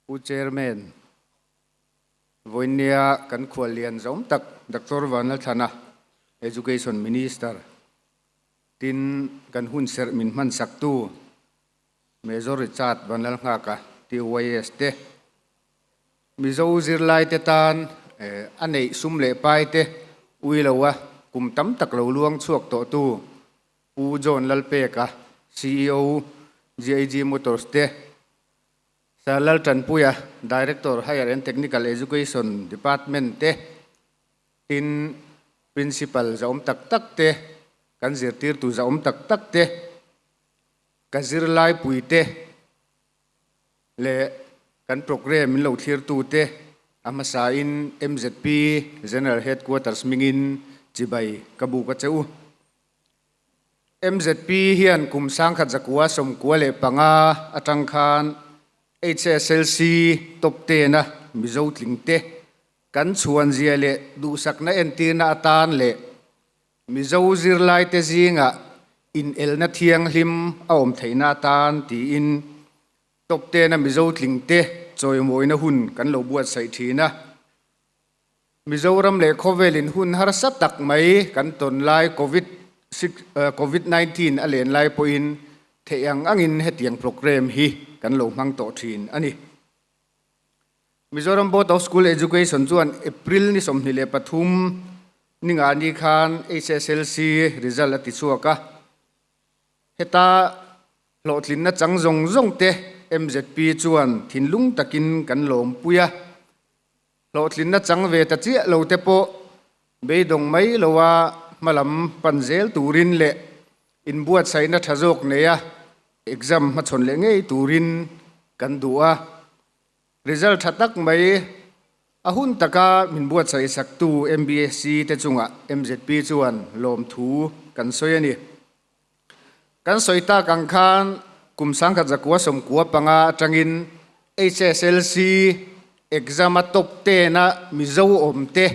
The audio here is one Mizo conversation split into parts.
Pu Chairman, vawiinnia kan khuallian zawm tak Doctor Vanlalthlana, Education Minister, tin kan hunserh min hmansaktu Major Richard Vanlalnghaka, TYS te, Mizo zirlaite tan a neih sum leh pai te ui loa kum tam tak lo luang chhuak tawhtu Pu John Lalpeka, ceo, GAG Motors te, Sir Laltanpuia, Director, Higher and Technical Education Department te, tin Principal zahawm tak tak te, kan zirtirtu zahawm tak tak te, ka zirlaipui te leh kan programme min lo thlirtu te a hmasain MZP General Headquarters hmingin chibai ka buk a che u. MZP hian kum 1995 atang khan HSLC top ten-a Mizo tlingte kan chhuanzia leh duhsakna entirna atan leh Mizo zirlaite zingah inelna thianghlim a awm theihna atan tiin top ten-a Mizo tlingte chawimawina hun kan lo buatsaih thin a. Mizoram leh khawvelin hun harsa tak mai kan tawn lai Covid Covid 19 a len lai pawhin theih ang angin hetiang programme hi kan lo hmang tawh thin a ni. Mizoram Board of School Education chuan April ni 23 ninga ni khan HSLC result a ti chhuak a, heta hlawhtlinna chang zawng zawng te MZP chuan thinlung takin kan lawmpui a. Hlawhtlinna chang ve ta chiah lo te pawh beidawng mai loa hmalam pan zel turin leh inbuatsaihna tha zawk neia exam hmachhawn leh ngei turin kan duh a. Result tha tak mai a hun taka min buatsaih saktu MBSC te chungah MZP chuan lawmthu kan sawi a ni. Kan sawi tak ang khan kum 1995 atangin HSLC exam a top ten a Mizo awmte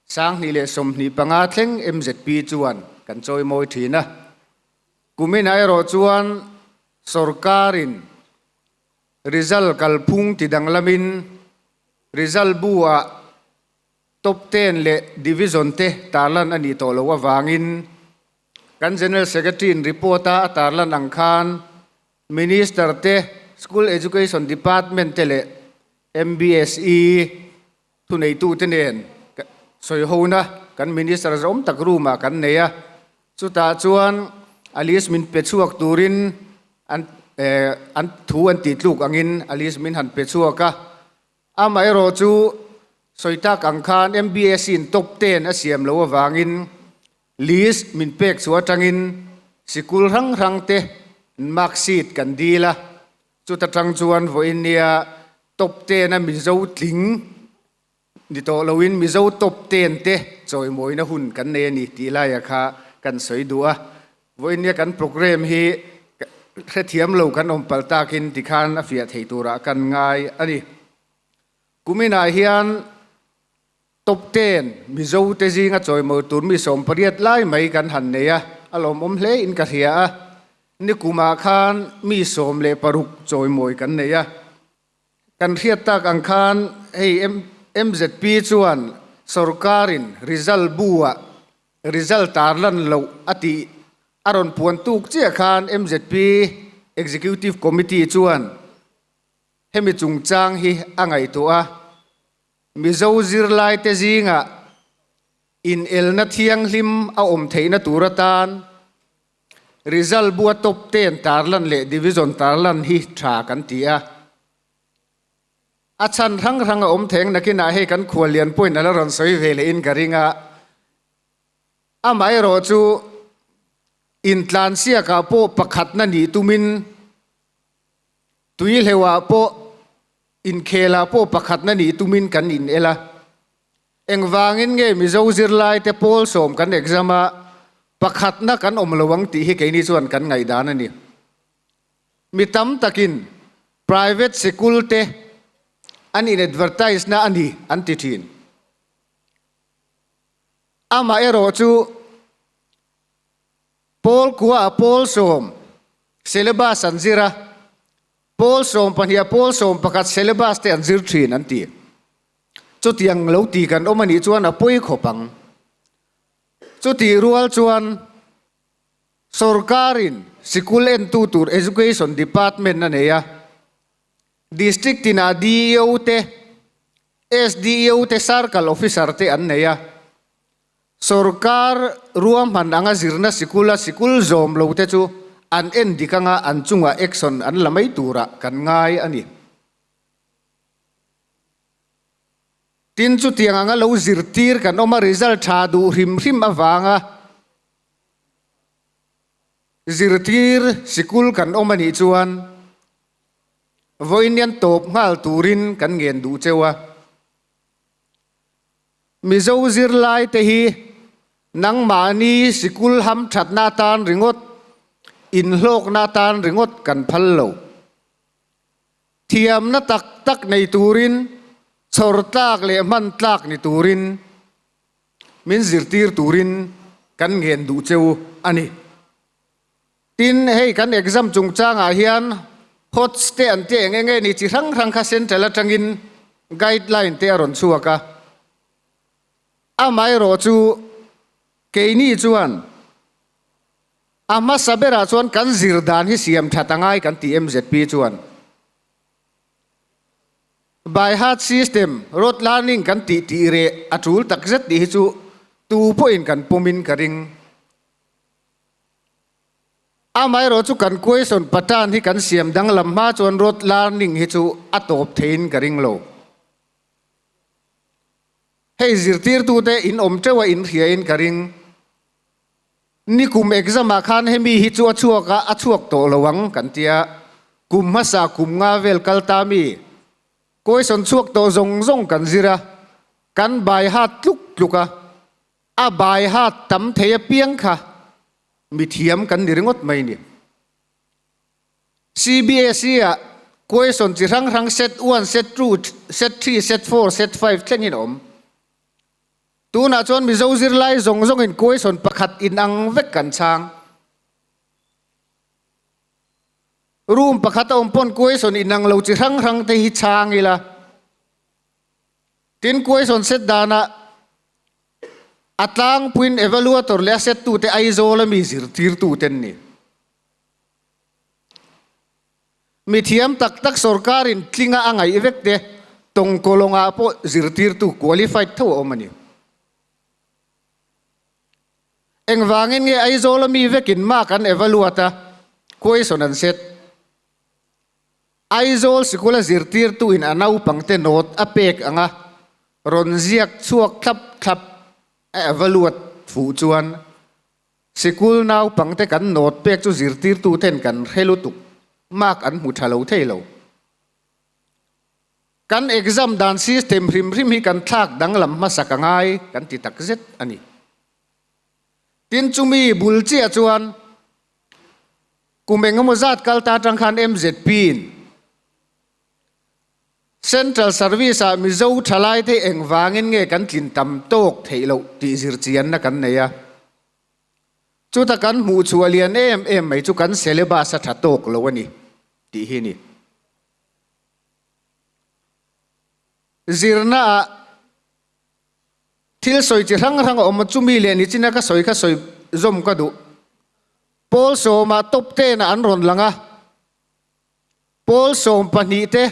2025 thleng MZP chuan kan chawimawi thin a. Kuminah erawh chuan sorkarin result kalphung ti danglamin result bu ah Top ten leh Division te tarlan a nih tawh loh avangin kan General Secretary in report a a tarlan ang khan Minister te, School Education Department te leh MBSE thuneitute nen sawihona kan Minister zawm tak room ah kan nei a. Chutah chuan a list min pe chhuak turin an an thu an tih tluk angin a list min han pe chhuak a. Amaherawh chu sawi tak ang khan MBSC in top ten a siam loh avangin list min pek chu atangin sikul hrang hrang te mark sheet kan dil a, chuta tang chuan vawiin nia top ten a Mizo tling ni tawh loin Mizo top ten te chawimawina hun kan nei a ni tih laia kha kan sawi duh a. Vawiin nia kan programme hi hrethiam lo kan awm palh takin tikhan a fiah thei turah kan ngai a ni. Kuminah hian top ten Mizo te zinga chawimawi tur mi 18 lai mai kan han nei a, a lawmawm hle in ka hria a. Nikumah khan mi 16 chawimawi kan nei a. Kan hriat tak ang khan hei MZP chuan sorkarin result bu-ah result tarlan loh a tih a rawn puan tuk chiah khan MZP Executive Committee chuan hemi chungchang hi a ngaihtuah a, Mizo zirlaite zingah inelna thianghlim a awm theihna tur atan Result bua top ten tarlan leh division tarlan hi tha kan ti a. A chhan hrang hrang a awm theng nakinah hei kan khuallian pawhin a la rawn sawi ve leh in ka ring a. Amaherawh chu intlansiakah pawh pakhatna nih tumin tuihleuhah pawh inkhelah pawh pakhatna nih tumin kan inel a. Engvangin nge Mizo zirlaite pawl sawm kan exam a, pakhatna kan awm lo ang tih hi keini chuan kan ngaihdan a ni. Mi tam takin private sikul te an in advertise na a ni an ti thin. Amaherawh chu pawl kua ah pawl sawm syllabus an zir a. Pawl 12 a pawl 11 syllabus te an zir thin an ti. Chutiang lo ti kan awm a nih chuan a pawi khawp ang. Chutih rual chuan Sorkarin sikul entu tur Education Department a nei a, District tinah DEO te, SDEO te Circle Officer te an nei a. Sorkar ruahman anga zirna sikula sikul zawm lo te chu an en dik anga an chungah action an la mai turah kan ngai a ni. Tin, chutiang anga lo zirtir kan awm a result tha duh hrim hrim avanga zirtir sikul kan awm a nih chuan vawiin tawp nghal turin kan ngen duh cheu a. Mizo zirlai te hi nangmahni sikul ham thatna atan ringawt, inhlawkna atan ringawt kan phal lo. Thiamna tak tak nei turin, chhawr tlak leh hman tlak ni turin, min zirtir turin kan ngen duh cheu a ni. Tin, hei kan exam chungchangah hian HOTS te an tih eng eng nge ni chi hrang hrang kha central atangin guideline te a rawn chhuak a. Amaherawh chu keini chuan a hmasa berah chuan kan zir dan hi siam that a ngai kan tih MZP chuan by heart system, rote learning kan tih tih reh a tul takzet tih hi chu tu pawhin kan pawmin ka ring. Amaherawh chu kan question pattern hi kan siam danglam hma chuan rote learning hi chu a tawp theiin ka ring lo. Hei zirtirtute in awm teuh a in hriain ka ring. Nikum exam ah khan hemi hi chu a chhuak a, a chhuak tawh lo ang kan tia. Kum hmasa kum nga vel kal ta mi question chhuak tawh zawng zawng kan zir a, kan bai hat tluk tluk a. A bai hat tam thei apiang kha mithiam kan ni ringawt mai ni. CBSE ah question chi hrang hrang set one, set two, set three, set four, set five thlengin a awm. Tunah chuan Mizo zirlai zawng zawngin question pakhat inang vek kan chhang. Room pakhat a awm pawn question inang lo chi hrang hrang te hi chhang ila. Tin, question set danah a tlangpuiin evaluator leh a set tute Aizawl a mi zirtirtute an ni. Mithiam tak tak sorkarin tlinga a ngaih vek te tawngkawlawngah pawh zirtirtu qualified tho a awm a ni. Engvangin nge Aizawl a mi vekin mark an evaluate a, question an set? Aizawl sikula zirtirtuin a naupangte note a pek anga rawn ziak chhuak thlap thlap a evaluate fuh chuan sikul naupangte kan note pek chu zirtirtuten kan hre lutuk mark an hmu tha lo thei lo. Kan exam dan system hrim hrim hi kan thlak danglam hmasak a ngai kan ti takzet a ni. Tin chumi bul chiah chuan kum engemaw zat kal ta atang khan MZP in Central Service ah Mizo thalai te engvangin nge kan tlin tam tawk theih loh tih zirchianna kan nei a. Chuta kan hmuh chhuah lian em em mai chu kan syllabus a tha tawk lo a ni tih hi a ni. Zirna ah Thil sawi chi hrang hrang a awm a, chumi leh nichina ka sawi kha sawi zawm ka duh. Pawl sawmah top ten ah an rawn lang a, pawl 12 te,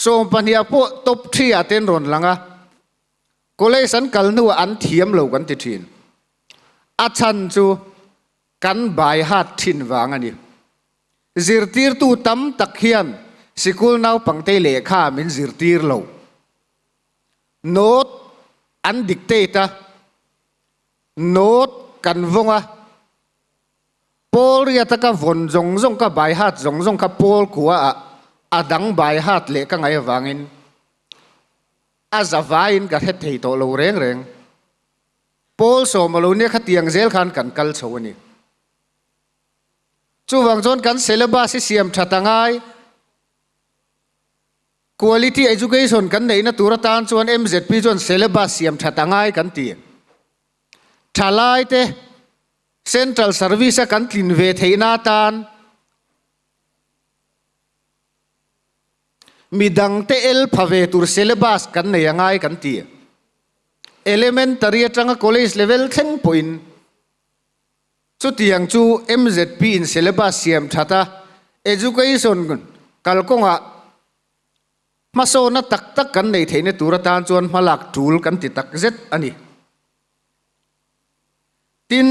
12 ah pawh top three ah te an rawn lang a, college an kal hnuah an thiam lo kan ti thin. A chhan chu kan bai hat thin vang a ni. Zirtirtu tam tak hian sikul naupangte lehkha min zirtir lo. Note an dictate a, note kan vawng a, Pawl riata ka vawn zawng zawng ka bai hat zawng zawng kha Pawl kua ah a dang bai hat leh ka ngaih avangin a zavaiin ka hre thei tawh lo reng reng. Pawl sawm a lo nia khatiang zel khan kan kal chho a ni. Chuvang chuan kan syllabus hi siam that a ngai. Quality education kan neihna tur atan chuan MZP chuan syllabus siam that a ngai kan ti. Thalaite Central Service a kan tlin ve theihna atan Midangte el pha ve tur syllabus kan nei a ngai kan ti. Elementary atanga college level thleng pawhin chutiang chu MZP in syllabus siam that a, education kalkawngah hmasawna tak tak kan nei theihna tur atan chuan hmalak tul kan ti tak zet a ni. Tin,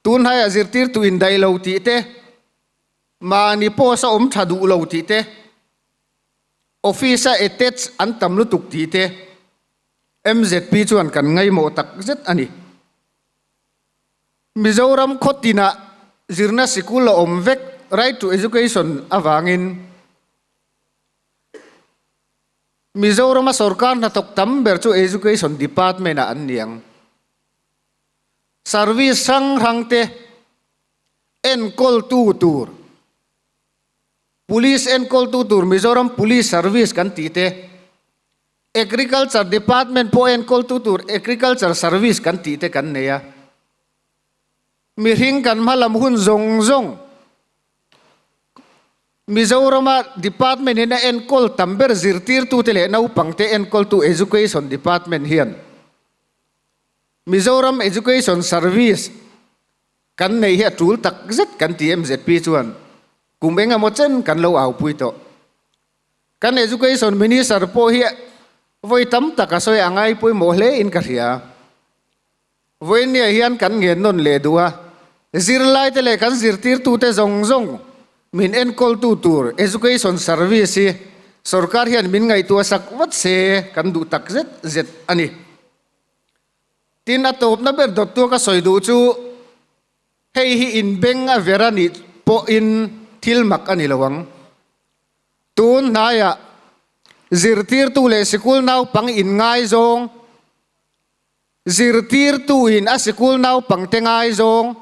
tunhaiah zirtirtu indaih lo tih te, Mahni post a awm tha duh lo tih te, office a attach an tam lutuk tih te MZP chuan kan ngaimawh tak zet a ni. Mizoram khaw tinah zirna sikul a awm vek Right to Education avangin Mizorama sorkar hnathawk tam ber chu Education Department ah an ni ang. Service hrang hrang te Enkawltu tur, Police enkawltu tur Mizoram Police Service kan tih te, Agriculture Department pawh enkawltu tur Agriculture Service kan tih te kan nei a. Mihring kan hmalam hun zawng zawng Mizorama Department in a enkawl tam ber zirtirtute leh naupangte enkawltu Education Department hian Mizoram Education Service Kan nei hi a tul tak zet kan ti MZP chuan kum eng emaw chen kan lo aupui tawh. Kan Education Minister pawh hi vawi tam tak a sawi a ngai pawimawh hle in ka hria. Vawinia hian kan ngen nawn leh duh a, zirlaite leh kan zirtirtute zawng zawng min enkawltu tur Education Service hi sorkar hian min ngaihtuah sak vat se kan duh tak zet zet a ni. Tin, a tawpna ber dawttua ka sawi duh chu hei hi inbeng a ver a nih pawhin thil mak a ni lo ang. Tun hnaiah zirtirtu leh sikul naupang inngaizawng, zirtirtuin a sikul naupangte ngaizawng,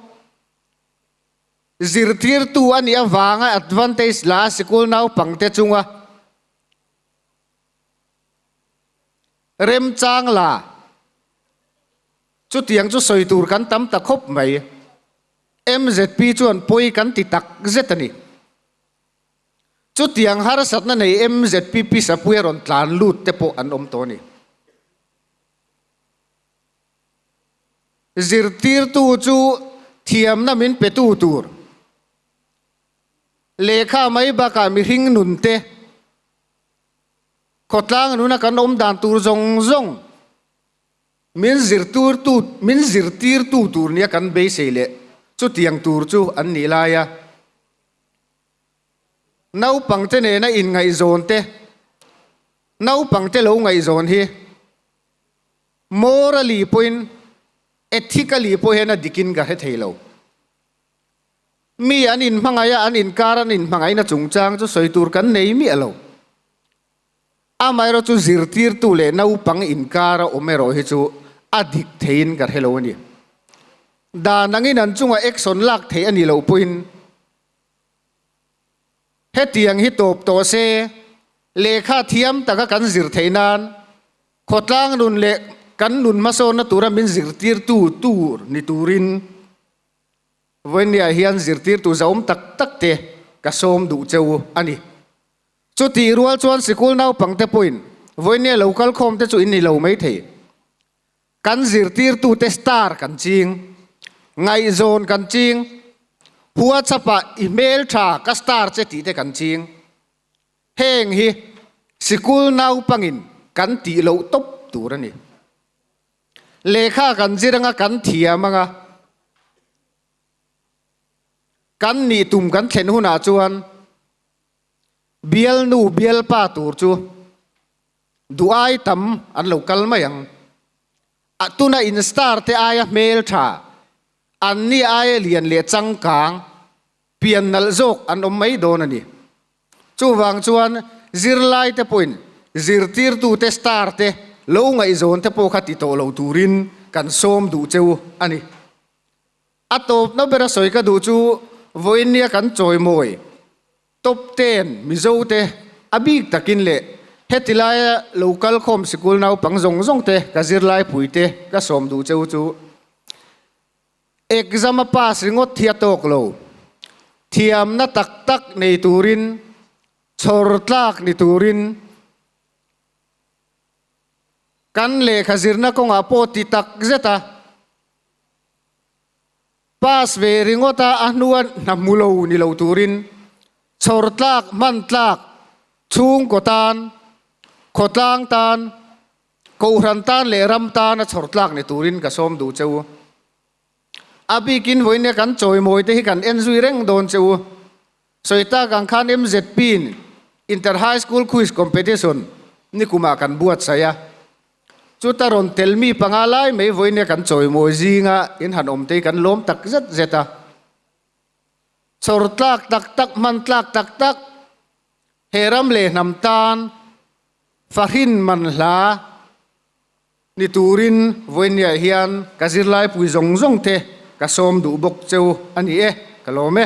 zirtirtu a nih avanga advantage la a sikul naupangte chunga Remchang la, chutiang chu sawi tur kan tam ta khawp mai. MZP chuan pawi kan ti tak zet a ni. Chutiang harsatna nei MZP Pisapuia rawn tlan lut te pawh an awm tawh a ni. Zirtirtu chu thiamna min petu tur lehkha mai bakah mihring nun te, Khawtlang nuna kan awm dan tur zawng zawng min zirturtu min zirtirtu tur nia kan beisei leh chutiang tur chu an nih lai a. Naupangte nena inngaihzawn te, naupangte lo ngaihzawn hi morally pawhin ethically pawh hian a dikin ka hre thei lo. Mi an inhmangaih a, an inkar an inhmangaihna chungchang chu sawi tur kan nei miah lo. Amaherawh chu zirtirtu leh naupang inkar a awm erawh hi chu a dik theiin ka hre lo a ni. Dan angin an chunga action lak theih a nih loh pawhin hetiang hi tawp tawh se, lehkha thiam taka kan zir theih nan khawtlang nun leh kan nun hmasawnna tura min zirtirtu tur ni turin Vawinia hian zirtirtu zahawm tak tak te ka sawm duh cheu a ni. Chutih rual chuan sikul naupangte pawhin Vawinia lo kal khawm te chu in ni lo mai thei. Kan zirtirtute star kan ching, ngaihzawn kan ching, WhatsApp-ah i hmeltha ka star che tih te kan ching. Heng hi sikul naupangin kan tih loh tawp tur a ni. Lehkha kan zir anga kan thiam anga kan nih tum kan thlen hunah chuan bialnu bialpa tur chu duh ai tam an lo kal mai ang. A tuna in star te aia hmeltha, an ni aia lian leh changkang pian nalh zawk an awm mai dawn a ni. Chuvang chuan zirlaite pawhin zirtirtute star te lo ngaihzawn te pawh kha ti tawh lo turin kan sawm duh cheu a ni. A tawpna bera sawi ka duh chu vawiinnia kan chawimawi top ten Mizote a bik takin leh heti laia lo kal khawm sikul naupang zawng zawng te ka zirlaipuite ka sawm duh cheu chu Exam a pass ringawt hi a tawk lo. Thiamna tak tak nei turin Chhawr tlak ni turin kan lehkha zirna kawngah pawh ti tak zet a, pass ve ringawt a, a hnua hna hmu lo ni lo turin chhawr tlak, hman tlak, chhungkaw tan, khawtlang tan, kohhran tan leh ram tana chhawr tlak ni turin ka sawm duh che u. A bikin vawiin kan chawimawi te hi kan en zui reng dawn che u. Sawi tak ang khan MZP in Inter High School Quiz Competition nikumah kan buatsaih a. Chuta rawn tel mi panga lai mai vawiin kan chawimawi zinga in han awm te hi kan lawm tak zet zet a. Chawr tlak tak tak, hman tlak tak tak he ram leh hnam tan fahrin man hla Ni turin vawinia hian ka zirlaipui zawng zawng te ka sawm duh bawk cheu a ni e, ka lawm e.